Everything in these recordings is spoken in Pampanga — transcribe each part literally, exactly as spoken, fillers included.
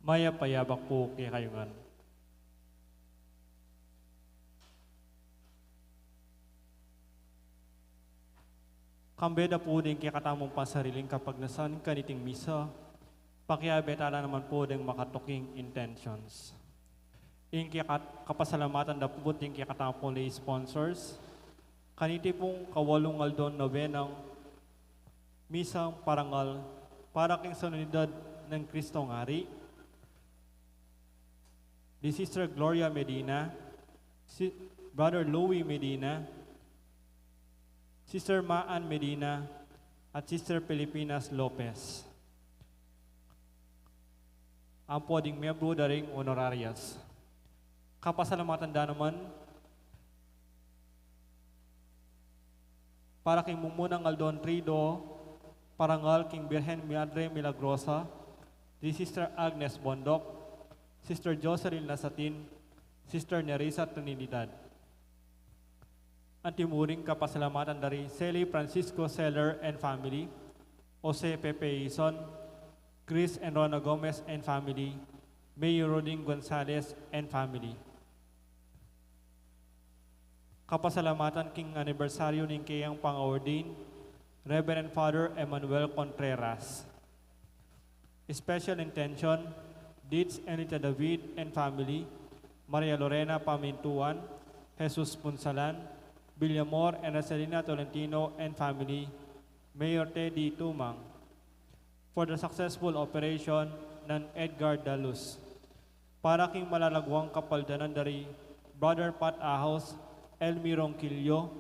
Mayap a abak pu kekayu ngan. Kambe da pu ding kekatamung pansariling kapagnasan kaniting misa, pakiabe tala naman pu ding makatuking intentions. Ing kekat-, kapasalamatan da pu ding kekatamung lay sponsors, kaniti pung kawalung aldon nobenang misang parangal para king Solenidad nang Kristong Ari, di Sister Gloria Medina, si-, Brother Louis Medina, Sister Maan Medina, at Sister Filipinas Lopez. Ampo ding miyembro da ring honorarias. Kapasalamatan da naman para king mumunang aldon trido, parangal king Birhen Madre Milagrosa, di Sister Agnes Bondoc, Sister Jocelyn Lasatin, Sister Nerissa Trinidad. Anti mu ring kapasalamatan da ri Seli Francisco Seller and family, Jose Pepe Ison, Chris and Rona Gomez and family, Mayor Rodin Gonzalez and family. Kapasalamatan king anibersaryu ning keyang pang-ordain, Reverend Father Emmanuel Contreras. Special intention, Dids Enita David and family, Maria Lorena Pamintuan, Jesus Punsalan, Villamor and Rosalina Tolentino and family, Mayor Teddy Tumang, for the successful operation ng Edgar Dalus. Para king malalaguang kapaldanan da ri Brother Pat Ahos, Elmi Ronquillo,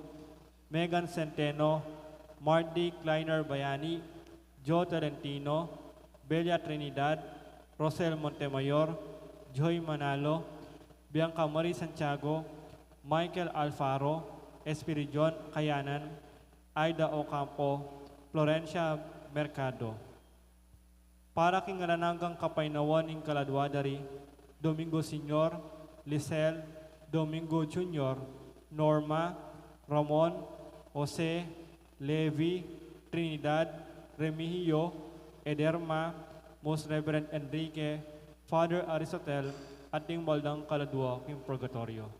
Megan Centeno, Marty Kleiner Bayani, Joe Tolentino, Belia Trinidad, Rosel Montemayor, Joy Manalo, Bianca Marie Santiago, Michael Alfaro, Espiridion Kayanan, Aida Ocampo, Florencia Mercado. Para king alang anggang kapaynawan ning kaladua da ri Domingo Senior, Lisel, Domingo Junior, Norma, Ramon, Jose, Levi, Trinidad, Remigio, Ederma, Most Reverend Enrique, Father Aristotel, at ding baldang kaladua king purgatorio.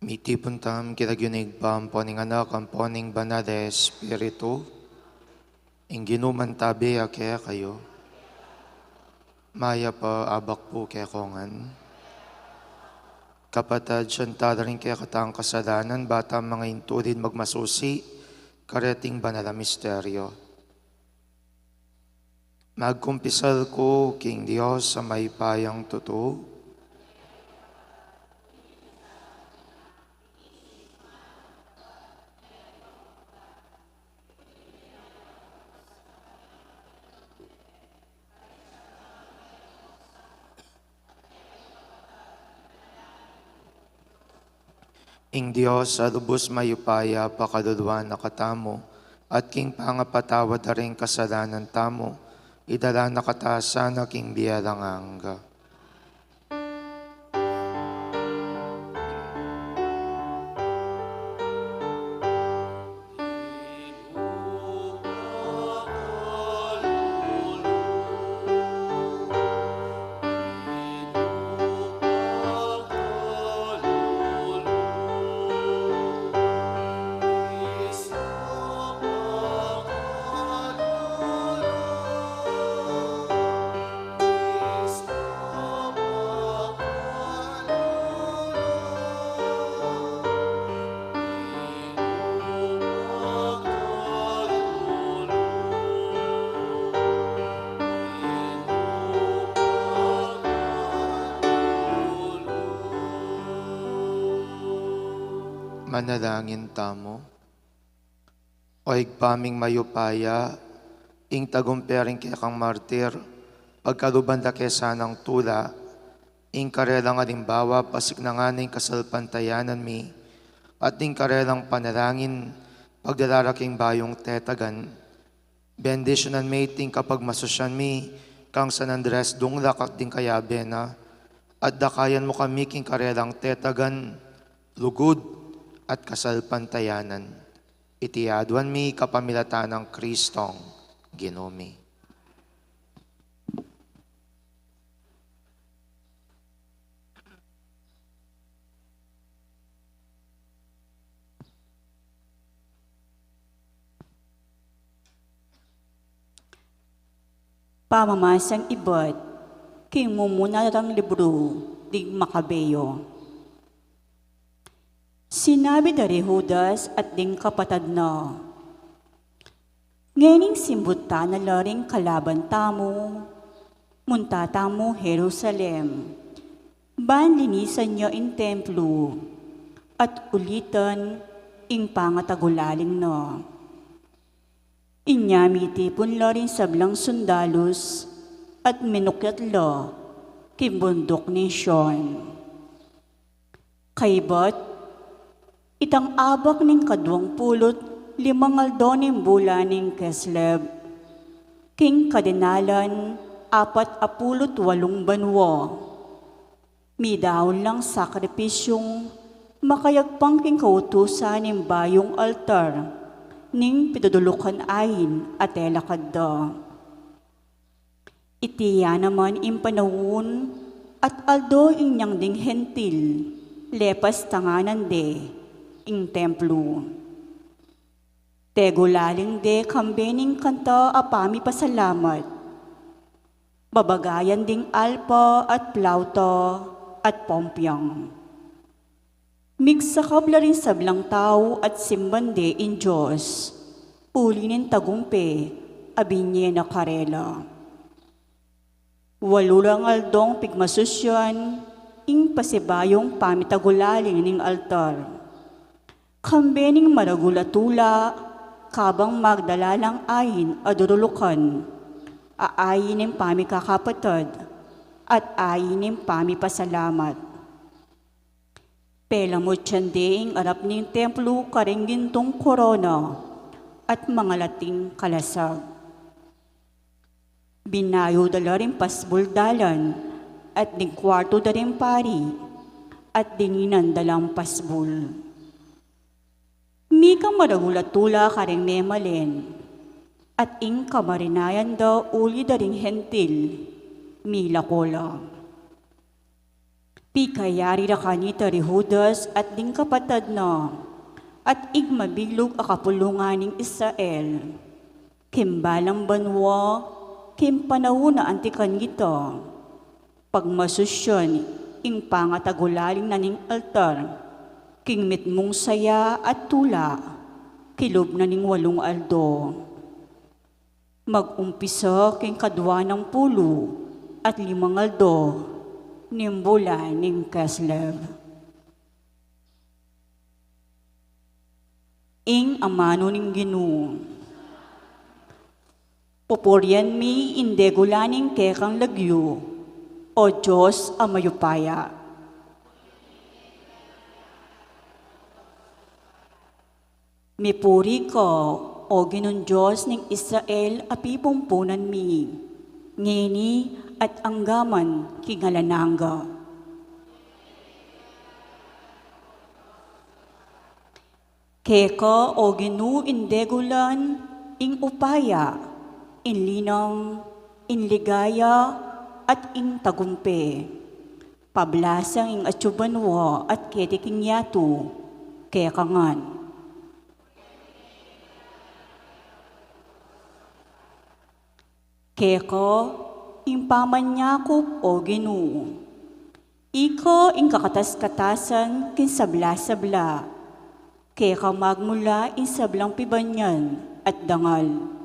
Mitipun tamu king lagyu ning Ibpa, ampo ning Anak, ampo ning Banal a Espiritu. Ing Ginu mantabi ya kekayu. Mayap a abak pu kekongan. Kapatad, sisian tala ring kekatang kasalanan, ba tang mangintulid magmasusi kareting banal a misteryo. Magkumpisal ku king Dios a mayupayang tutu. Ing Dios a lubus mayupaya pakaluluan na katamu, at king pangapatawad da ring kasalanan tamu, idala na kata sana king bie alang angga. Manalangin tamu. O Ibpa ming mayupaya, ing tagumpe ring kekang martir, pagkaluban da ke sanang tula, ing karelang alimbawa pasiknangan ning kasalpantayanan mi, at ing karelang panalangin pagdala ra king bayung tetagan. Bendisyunan me iting kapagmasusyan mi kang San Andres Dunglac at ding kayabe na, at dakayan mu kami king karelang tetagan, lugud, at kasalpantayanan. Iti aduan mi kapamilatan nang Kristong Ginu mi. Pamamasang ibat king mumuna rang libru ding Makabeo. Sinabi da ri Judas at ding kapatad na, "Ngening simbutan na la ring kalaban tamu, munta tamu Jerusalem, ban linisan ya ing templo, at ulitan ing pangatagulaling na." Inya mitipun la ring sablang sundalus at minukyat la king bunduk ning Sion. Kaybat, itang abak ning kaduang pulu't limang aldo ning bulan ning Kislev, king kadenalan apat a pulu't walung banua, midaun lang sakripisyung makayagpang king kautusan ning bayung altar ning pidudulukan ain a telakad da. Iti ya naman ing panaun at aldo inyang ding Hentil, lepas tanganan de ing templo. Tegulaling de kambe ning kanta a pamipasalamat, babagayan ding alpa at plauta at pompiang. Migsakab la ring sablang tau at simban de ing Dios, uli ning tagumpe a binye na karela. Walu rang aldong pigmasusyan ing pasibayung pamitagulaling ning altar, kambe ning maragul a tula, kabang magdala lang ain a durulukan, a ain ning pamikakapatad at ain ning pamipasalamat. Pelamut yan de ing arap ning templo karing gintung korona at mangalating kalasag. Binayu da la ring pasbul dalan at ding kuartu da ring pari at dinginan da lang pasbul. Mika maragul a tula karing memalen at ing kamarinayan da uli da ring Hentil, milako la. Pikayari ra kanita ri Judas at ding kapatad na, at igmabilug a kapulungan ning Israel, king balang banua, king panaun a anti kangita, pagmasusyan ing pangatagulaling na ning altar, king mitmung saya at tula, kilub na ning walung aldo. Mag-umpisa king kadua nang pulu at limang aldo ning bulan ning Kislev. Ing amanu ning Ginu. Pupurian mi ing degulan ning kekang lagyu, O Dios a mayupaya. Mipuri ka, O Ginung Dios ning Israel a pipumpunan mi, ngeni at anggaman king alang angga. Keka, O Ginu, ing degulan, ing upaya, ing linang, ing ligaya, at ing tagumpe. Pablasang ing atyu banua at keti king yatu, keka ngan. Keka ing pamanyakup, O Ginu. Ika ing kakatas-katasan king sabla-sabla. Keka magmula ing sablang pibanyan at dangal.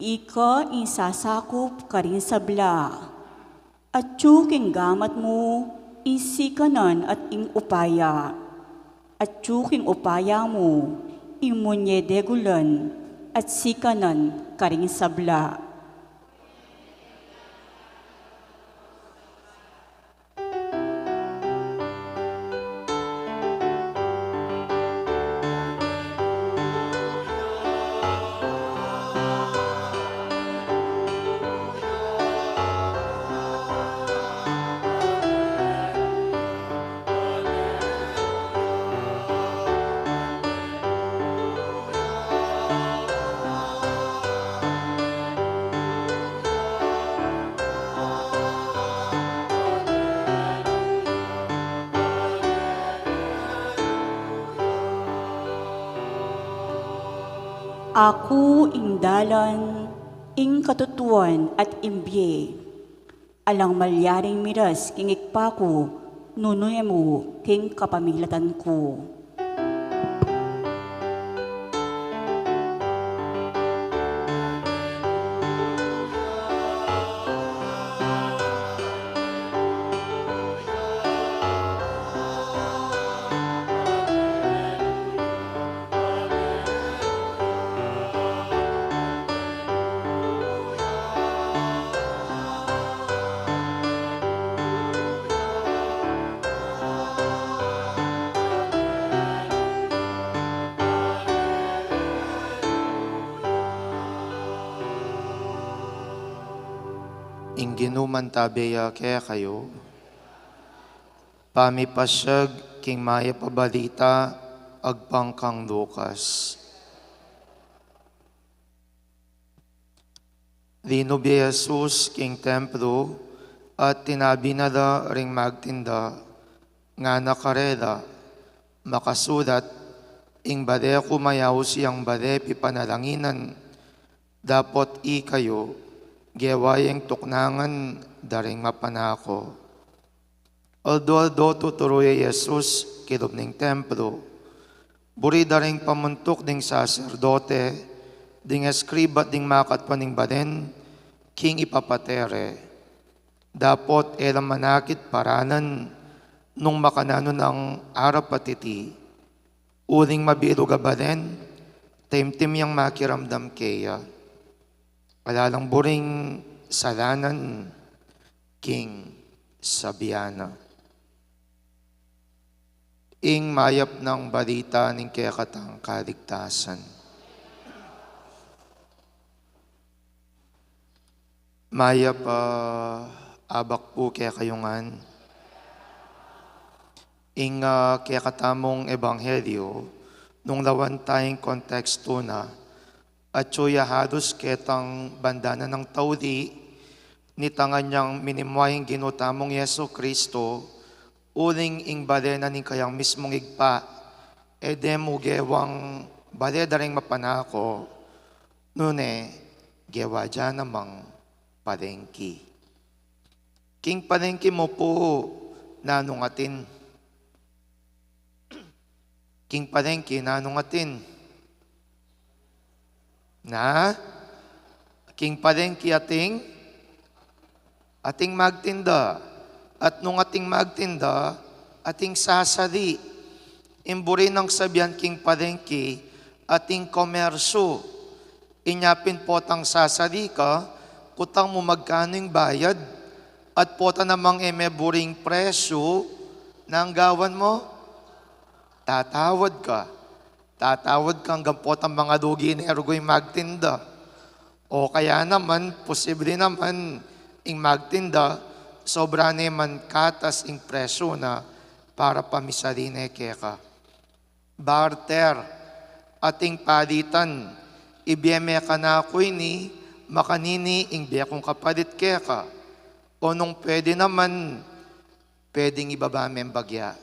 Ika ing sasakup karing sabla. Atyu king gamat mu ing sikanan at ing upaya. Atyu king upaya mu ing munye degulan at sikanan karing sabla. Aku ing dalan, ing katutuan, at ing bie. Alang malyaring miras king Ibpa ku, nune mu king kapamilatan ku. Ing Ginu mantabe ya kekayu. Pamipasiag king Mayap a Balita agpang kang Lucas. Linub ya i Jesus king templo at tinabi na la ring magtinda, ngana karela, makasulat, ing bale ku mayaus yang bale pipanalanginan, dapot ikayu, gewa yeng tuknangan da ring mapanako. Aldo-aldo tuturu ya i Jesus king lub ning templo. Buri da ring pamuntuk ding saserdote, ding eskriba at ding makatwa ning balen, king ipapate re. Dapot e la manakit paranan nung makananu nang arap a titi. Uling mabilug a balen, taimtim yang makiramdam keya. Ala lang buring salanan king sabian na. Ing Mayap a Balita ning kekatang kaligtasan. Mayap a abak pu kekayu ngan. Ing, ah, kekatamung ebanghelyo, nung lawan taya ing kontekstu na, atyu ya halus ketang banda na nang tauli, nitangan yang minimwa ing Ginu tamung Jesu Kristo, uling ing bale na ning kayang mismung Ibpa, e de mu gewang bale da ring mapanako, nune gewa da namang palengki. King palengki mu pu, nanung atin? King palengki, nanung atin? Na? King palengki ating, ating magtinda. At nung ating magtinda, ating sasali. Ing buri nang sabian king palengki, ating komersu. Inya pin potang sasali ka, kutang mu magkanu ing bayad, at pota namang e me buring presyu, Nanu ing gawan mu? Tatawad ka. Tatawad ka anggang potang mangalugi ne rugya ing magtinda. O kaya naman, posible naman, ing magtinda, sobra ne man katas ing presyu na para pamisali ne keka. Barter, ating palitan, ibie me kanaku ini, makanini ing bie kung kapalit keka. O nung pwede naman, pwedeng ibaba meng bagya.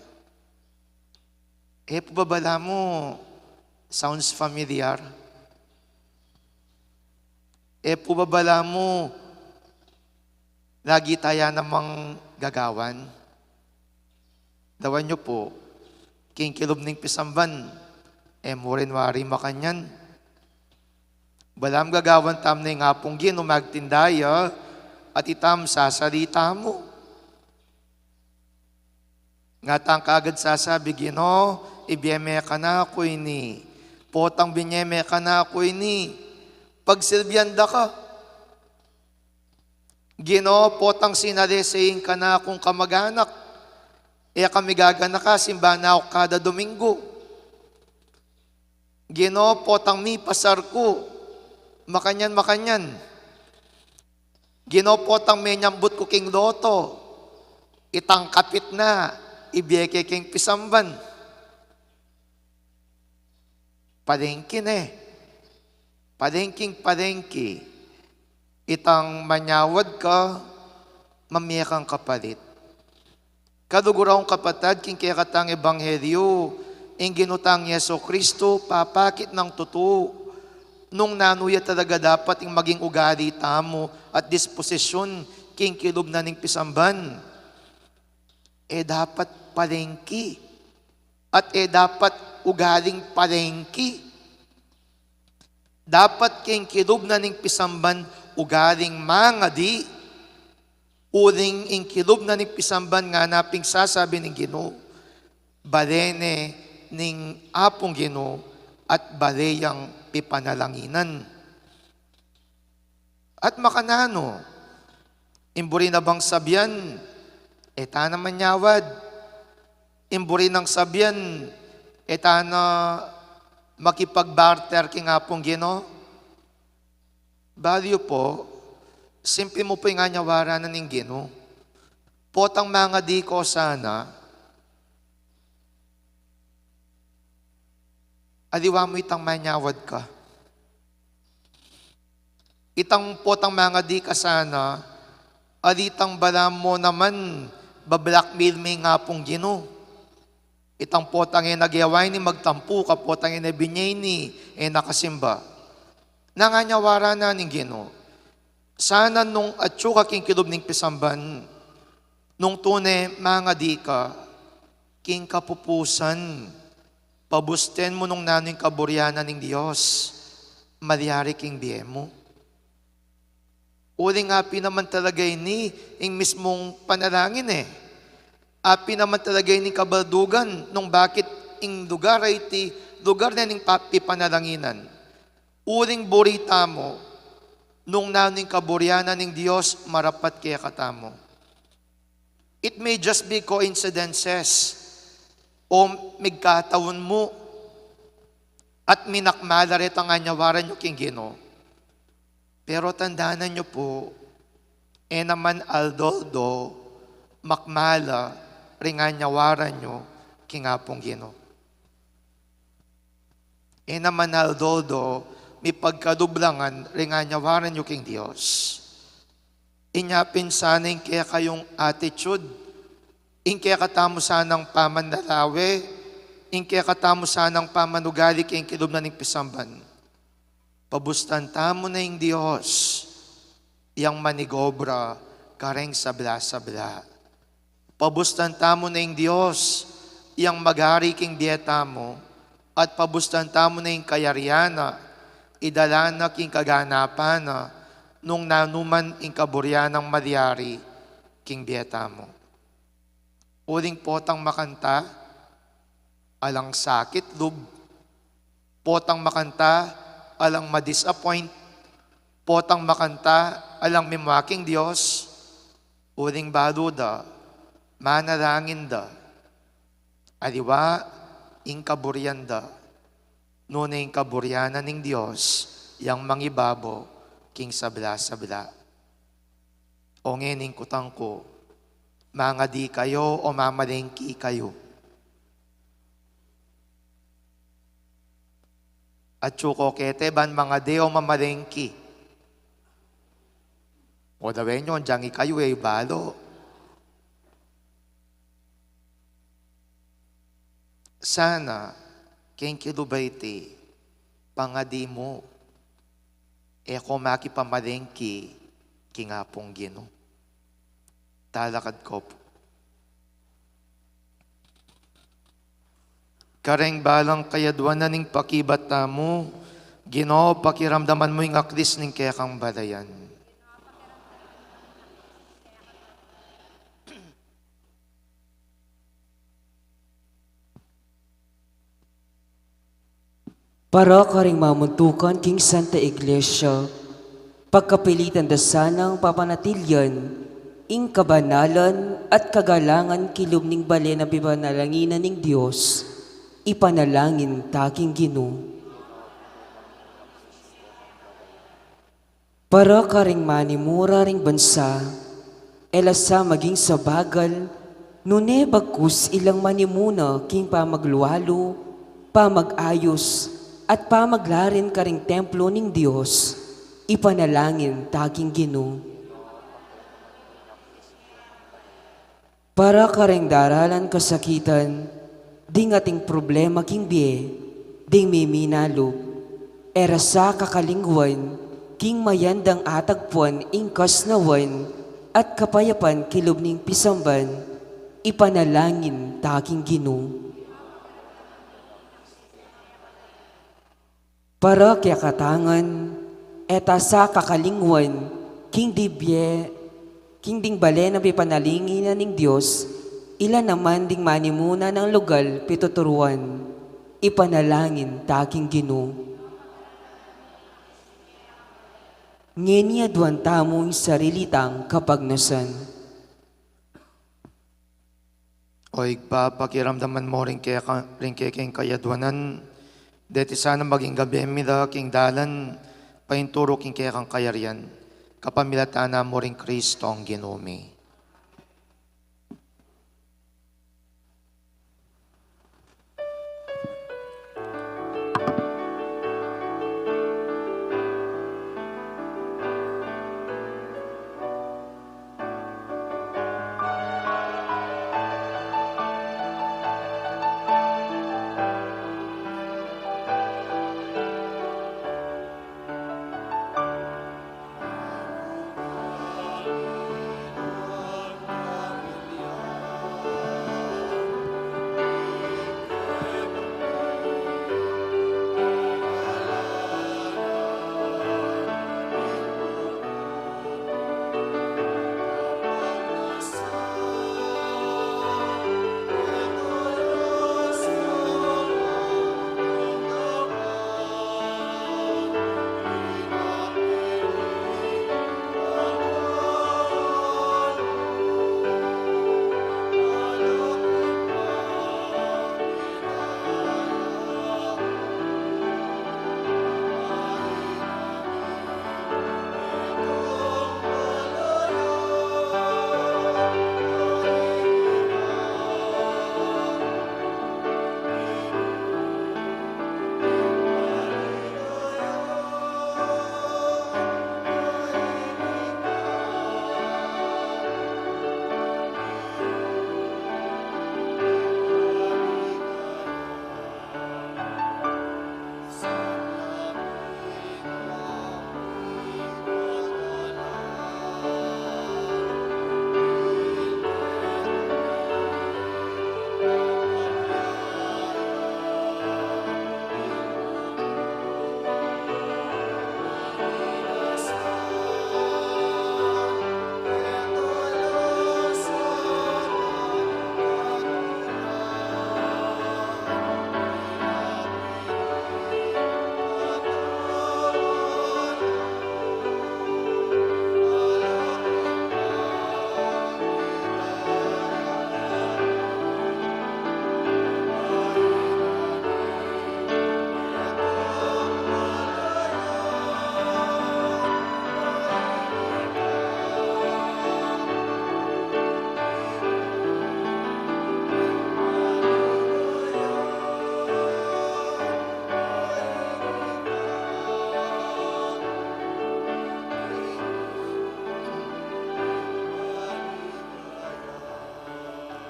E pu ba balamu, sounds familiar? E pu ba balamu, lagi taya namang gagawan? Lawan yu pu, king kilub ning pisamban, e mu rin wari makanyan. Balamu gagawan tamu ne ing Apung Ginu, magtinda ya, at itam sasali tamu. Nga tang kagad sasabi, Ginu, ibie me kanaku ini. Potang binie me kanaku ini. Pagsilbian da ka. Ginu, potang sinalese ing kanakung kamaganak. E kami gaganaka, simba na ku kada Domingo. Ginu, potang mipasar ku. Makanyan, makanyan. Ginu, potang menyambut ku king loto. Itang kapit na, ibie ke king pisamban. Palengki ne. Palengking palengki. Itang manyawad ka, mamie kang kapalit. Kaluguran kung kapatad, king kekatang ebanghelyu, ing Ginu tang Jesucristo, papakit nang tutu, nung nanu ya talaga dapat ing maging ugali tamu at disposisyun, king kilub na ning pisamban. E dapat palengki. At e dapat ugaling palengki. Dapat king kilub na ning pisamban ugaling mangadi, uling ing kilub na ning pisamban ngana pin sasabi ning Ginu, bale ne ning Apung Ginu, at bale yang pipanalanginan. At makananu, ing buri na bang sabian, e ta na manyawad. Ing buri nang sabian, e ta na makipagbarter king Apung Ginu. Balu yu pu, simple mu pu ing anyawara na ning Ginu. Potang mangadi ka sana, aliwa mu itang manyawad ka. Itang potang mangadi ka sana, ali itang balamu naman, ba-blackmail me ing Apung Ginu. Itang potang e na gewa ini, magtampu ka, potang e na binie ini, e na kasimba. Nanu ing anyawara na ning Ginu? Sana nung atyu ka king kilub ning pisamban, nung tune mangadi ka, king kapupusan, pabusten mu nung nanu ing kaburian na ning Dios, malyari king bie mu. Uling apin naman talaga ini ing mismung panalangin e. Apin naman talaga ini ing kabaldugan nung bakit ing lugar a iti lugar na ning pa-, pipanalanginan. Uling buri tamu, nung nanu ing kaburian na ning Dios marapat kekatamu. It may just be coincidences o migkataun mu at minakmal la retang anyawaran yu king Ginu. Pero tandanan yu pu, e naman aldo-aldo makmal la ring anyawaran yu king Apung Ginu. E naman aldo-aldo mipagkalub la ngan ring anyawaran yu king Dios. Inya pin sana ing kekayung attitude, ing kekatamu sanang pamanlalawe, ing kekatamu sanang pamanugali king kilub na ning pisamban. Pabustan tamu na ing Dios, yang manigobra kareng sabla-sabla. Pabustan tamu na ing Dios, yang magari king bie tamu, at pabustan tamu na ing kayarian na, idala na king kaganapan na, nung nanu man ing kaburian nang malyari king bie tamu. Uling potang makanta, alang sakit lub. Potang makanta, alang ma-disappoint. Potang makanta, alang mimua king Dios. Uling balu da, manalangin da. Aliwa ing kaburian da, nune ing kaburian na ning Dios yang mangibabo king sabla-sabla. O ngeni ing kutang ku, mangadi kayu o mamalengki kayu? Atyu ko keti ban mangadi o mamalengki? O lawen yu, agyang ikayu e balu. Sana, king kilub a iti, pangadi mu, e ko makipamalengki king Apung Ginu. Talakad ko pu. Kareng balang kayadwanan, ing pakibat tamu, Ginu, pakiramdaman mu ing aklis ning kekang balayan. Para karing mamuntukan king Santa Iglesia, pagkapilitan da sanang papanatilian ing kabanalan at kagalangan kilub ning bale na pipanalanginan ning Dios, ipanalangin ta king Ginu. Para karing manimura ring bansa, e la sa maging sabagal, nune bagkus ilang manimuna king pamaglualu, pamag-ayus, at pamaglarin karing templo ning Dios, ipanalangin ta king Ginu. Para kareng daralan kasakitan, ding ating problema king bie, ding miminalub, e ra sa kakalingwan, king mayandang atagpuan ing kasnawan at kapayapan kilub ning pisamban, ipanalangin ta king Ginu. Para kekatangan, e ta sa kakalingwan, king dibie, king ding bale na pipanalanginan ning Dios, ila naman ding manimuna nang lugal pituturuan, ipanalangin ta king Ginu. Ngeni aduan tamu ing sarili tang kapagnasan. O Ibpa, pakiramdaman mu ring keka, ring kekeng kayadwanan, deti sana maging gabe mi la king dalan painturu king kekang kayarian, kapamilatan na mu ring Kristong Ginu mi.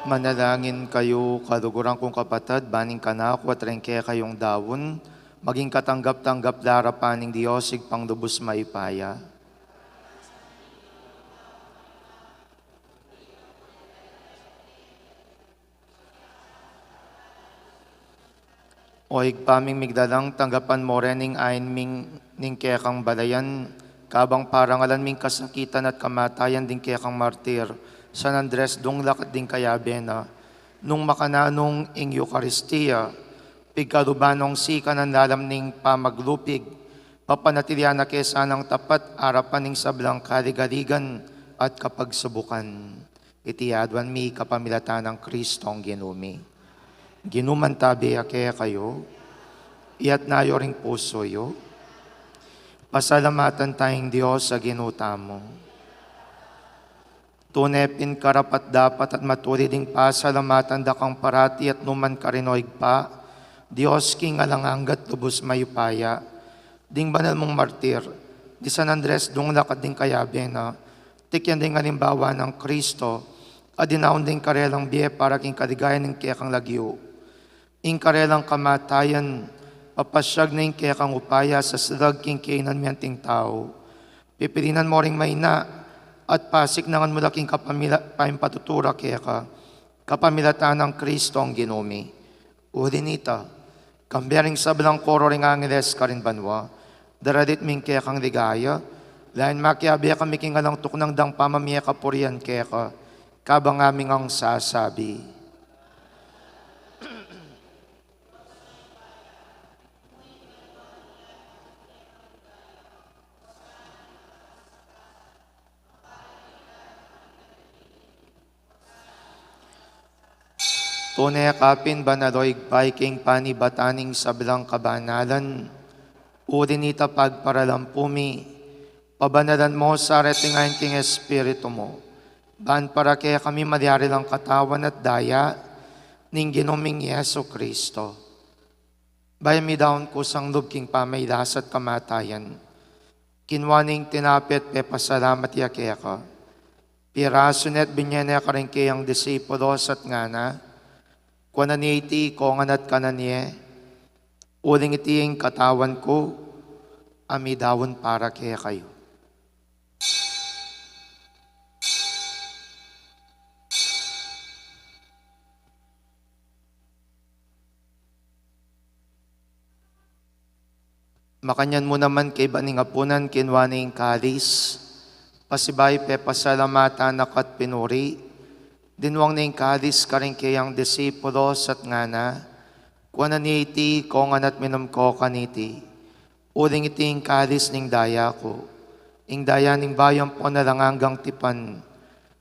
Manalangin kayu, kaluguran kung kapatad, ban ing kanaku at ring kekayung daun, maging katanggap-tanggap la arapan ning Dios Ibpang lubus mayupaya. O Ibpa ming migdalang, tanggapan mu rin ing ain mi ning kekang balayan, kabang parangalan mi ing kasakitan at kamatayan ding kekang martir, San Andres Dunglag at ding kayabe na, nung makananu ing Eukaristia, pigkaluban nong sikanan lalam ning pamaglupig, papanatilian na ke sanang tapat arapan ning sablang kaligaligan at kapagsubukan. Iti aduan mi kapamilatan nang Kristong Ginu mi. Ginu, mantabi ya kekayu, iyatas yu ring pusu yu. Pasalamatan taya ing Dios a Ginu tamu. Tune pin karapat-dapat at matulid ing pasalamatan da kang parati at nu man karin, o Ibpa, Dios king alang angga at lubus mayupaya. Ding banal mung martir, di San Andres Dunglag at ding kayabe na, tikyan ding alimbawa nang Kristo, a dinaun ding karelang bie para king kaligayan ning kekang lagyu. Ing karelang kamatayan, papasyag na ing kekang upaya sasalag king kainan mi anting tau. Pipilinan mu ring maina, at pasiknangan mu la king kapamila-, paimpatutura keka, kapamilatan nang Kristong Ginu mi. Uli nita, kambe ring sablang koro ring angeles karin banua, daralit mi ing kekang ligaya, lain makiabe kami king alang tuknang dang pamamie kapurian keka, kabang ngaming sasabi. Tune ka pin banal, o Ibpa, king panibatan ning sablang kabanalan. Uli nita pagparalampu mi, pabanalan mu sa reting ain king Espiritu mu, ban para kekami malyari lang katawan at daya ning Ginu ming Jesu Kristo. Bayu midaun kusang lub king pamailas at kamatayan, kinua ne ing tinape at pepasalamat ya keka. Pirasu ne at binye ne karing keyang disipulos at ngana, kuanan ye iti ikongan at kanan ye, uling iti ing katawan ku, a midaun para kekayu. Makanyan mu naman kaybat ning apunan, kinua ne ing kalis, pasibayu pepasalamatan na ka at pinuri, dinwang ne ing kalis karing keyang disipulos at ngana, kuanan ye iti ikongan at minum ko kaniti, uling iti ing kalis ning daya ku, ing daya ning bayu ampon alang anggang tipan,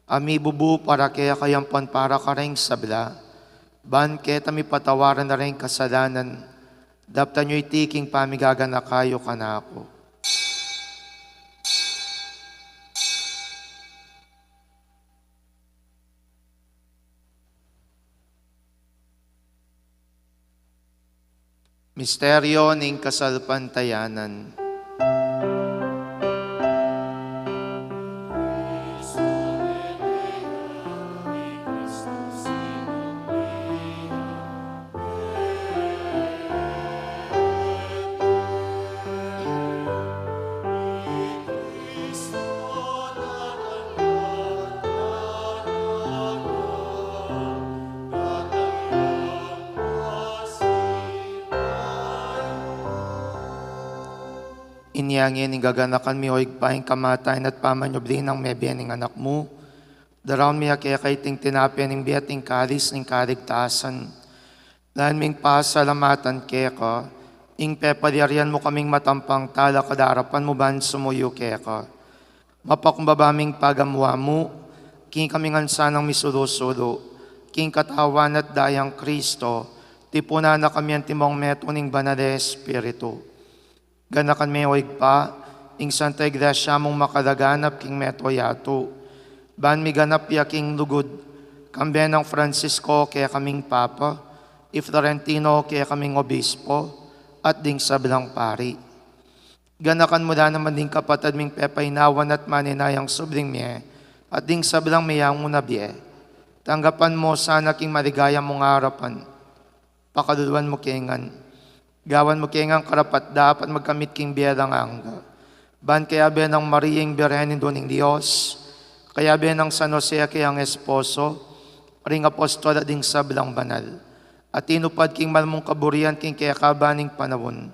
a mibubu para kekayu ampon para karing sabla, ban keta mipatawaran la ring kasalanan. Daptan yu iti king pamigaganaka yu kanaku. Misteryo ning kasalpantayanan. Inya ngeni gaganakan mi, o Ibpa, ing kamatayan at pamanyubli nang mebie ning Anak mu. Daraun mi keka iting tinape ning bie at ing kalis ning kaligtasan. Lain ming pasalamatan keka, ing pepalyarian mu kaming matampang talakad king arapan mu ban sumuyu keka. Mapakumbaba ming pagamuan mu, king kami ngan sanang misulu-sulu king katawan at dayang Kristo, tipunan na kami antimong metung ning Banal a Espiritu. Ganakan me, o Ibpa, ing Santa Iglesia mung makalaganap king mabilug a yatu, ban miganap ya king lugud, kambe nang Francisco kekaming Papa, i Florentino kekaming Obispo, at ding sablang pari. Ganakan mu la naman ding kapatad ming pepainawan at maninayang subling mie, at ding sablang miyang una bie. Tanggapan mu sana king maligaya mung arapan. Pakaluluan mu ke ngan. Gawan mu ke ngan karapat-dapat magkamit king bie alang angga. Ban kayabe nang Maria ing Birhen Indu ning Dios, kayabe nang San Jose a kayang esposo, ring apostol at ding sablang banal a tinupad king mal mung kaburian king kekaban ning panaun,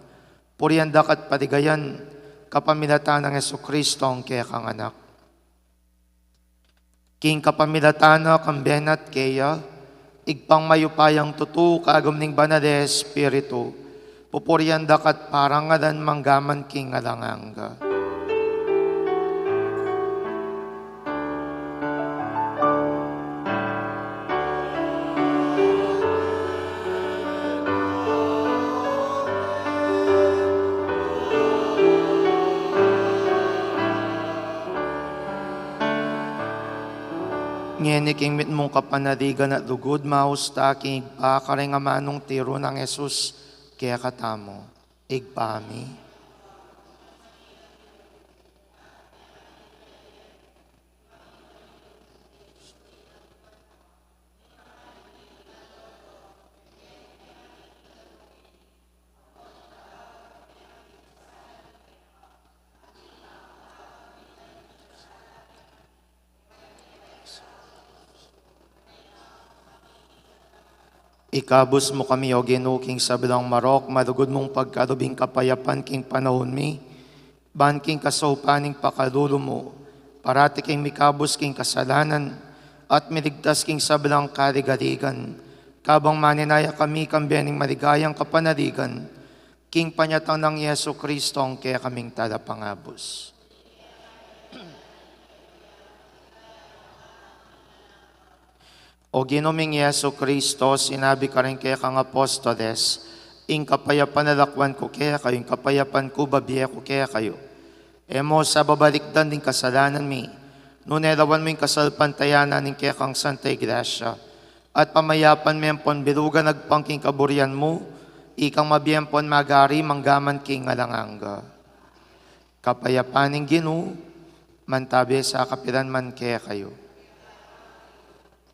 purian da ka at paligayan, kapamilatan nang Jesucristo a kekang Anak. King kapamilatan na kambe na at keya, Ibpang mayupayang tutu, kagum ning Banal a Espiritu, pupurian da ka at parangalan manggaman king alang angga. Ngeni king mitmung kapanaligan at lugud, maus ta king Ibpa karing amanung tiru nang Jesus kekatamu. Ibpa mi. Ikabus mu kami, O Ginu, king sablang marok, malugud mung pagkalub ing kapayapan king panaun mi, ban king kasaupan ning pakalulu mu, parati kaming mikabus king kasalanan, at miligtas king sablang kaligaligan, kabang manenaya kami kambe ning maligayang kapanaligan, king panyatang nang Jesucristo a kekaming Talapangabus. O Ginu ming Jesucristo, sinabi mu karing kekang apostoles, Ing kapayapan lakwan ku kekayu, ing kapayapan ku bibie ku kekayu. E mu sa babalikdan ding kasalanan mi, nune lawan mu ing kasalpantayanan ning kekang Santa Iglesia, at pamayapan me ampon bilugan agpang king kaburian mu, ikang mabie ampon magari manggaman king alang angga. Kapayapan ning Ginu, mantabi sa kapilan man kekayu.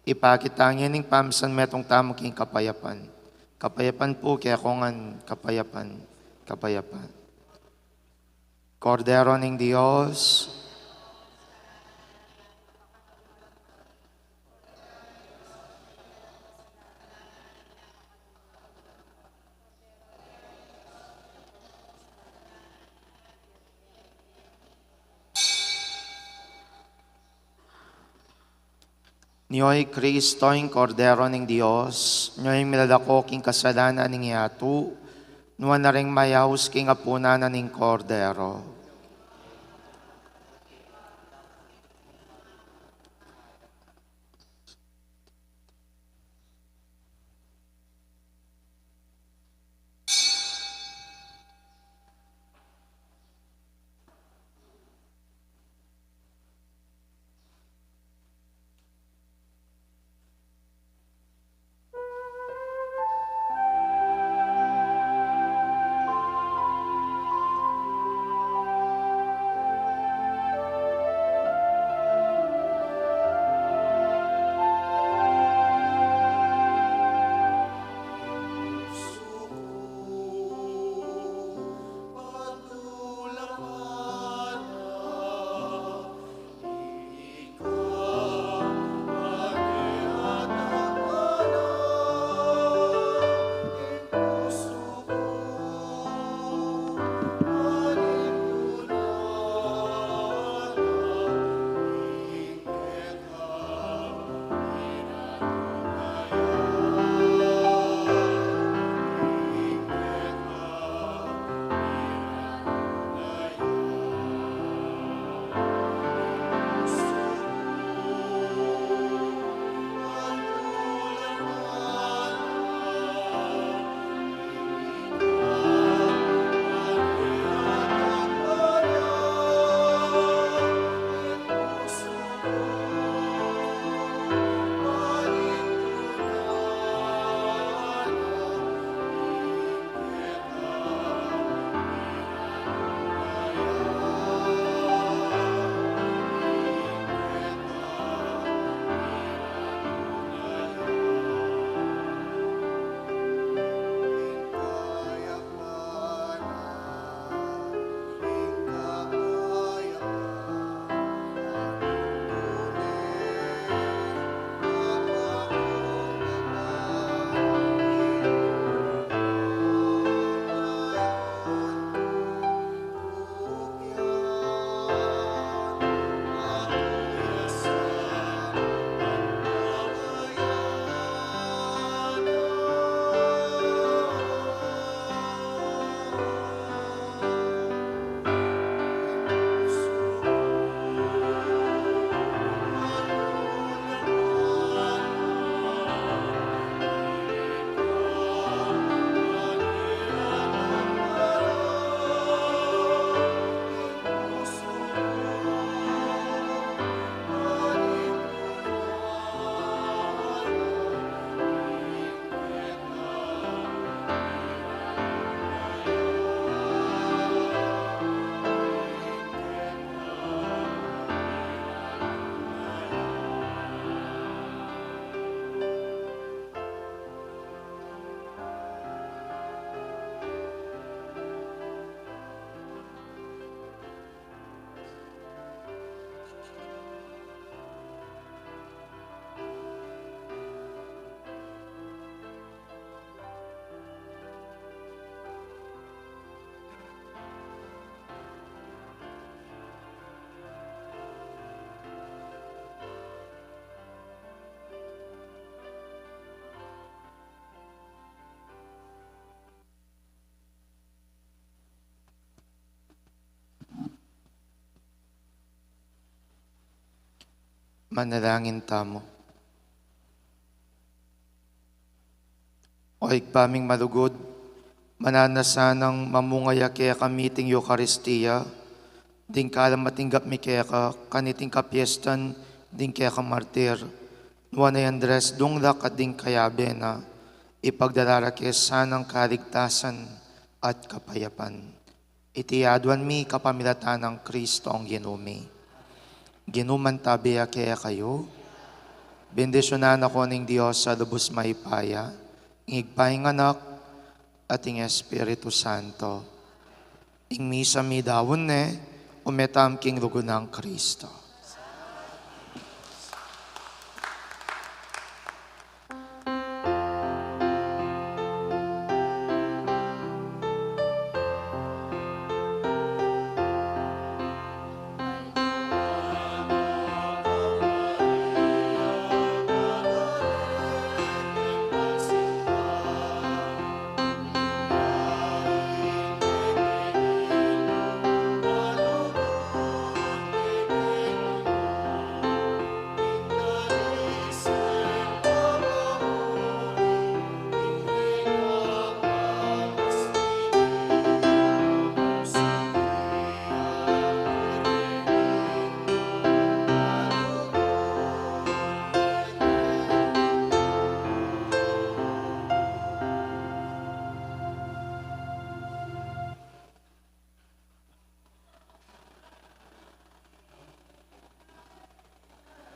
Ipakit tamu ing pamisan, metung tamu king kapayapan. Kapayapan pu kekongan, kapayapan, kapayapan. Kordero ning Dios. Nyo i Kristo, ing Kordero ning Dios, nyo ing milalako king kasalanan ning yatu, nuan na ring mayaus king apunan na ning Kordero. Manalangin tamu. O Ibpa ming malugud, mananu na sanang mamunga ya kekami iting Eukaristia, ding kalam a tinggap mi keka kaniting kapiestan ding kekang martir, nuan a i Andres Dunglac at ding kayabe na, ipagdala ra ke sanang kaligtasan at kapayapan. Iti aduan mi kapamilatan nang Kristong Ginu mi. Ing Ginu mantabe ya kekayu. Bendisyunan na kayu ning Dios a lubus mayupaya, ing Ibpa, ing Anak, at ing Espiritu Santo. Ing misa midaun ne, ume tamu king lugud nang Kristo.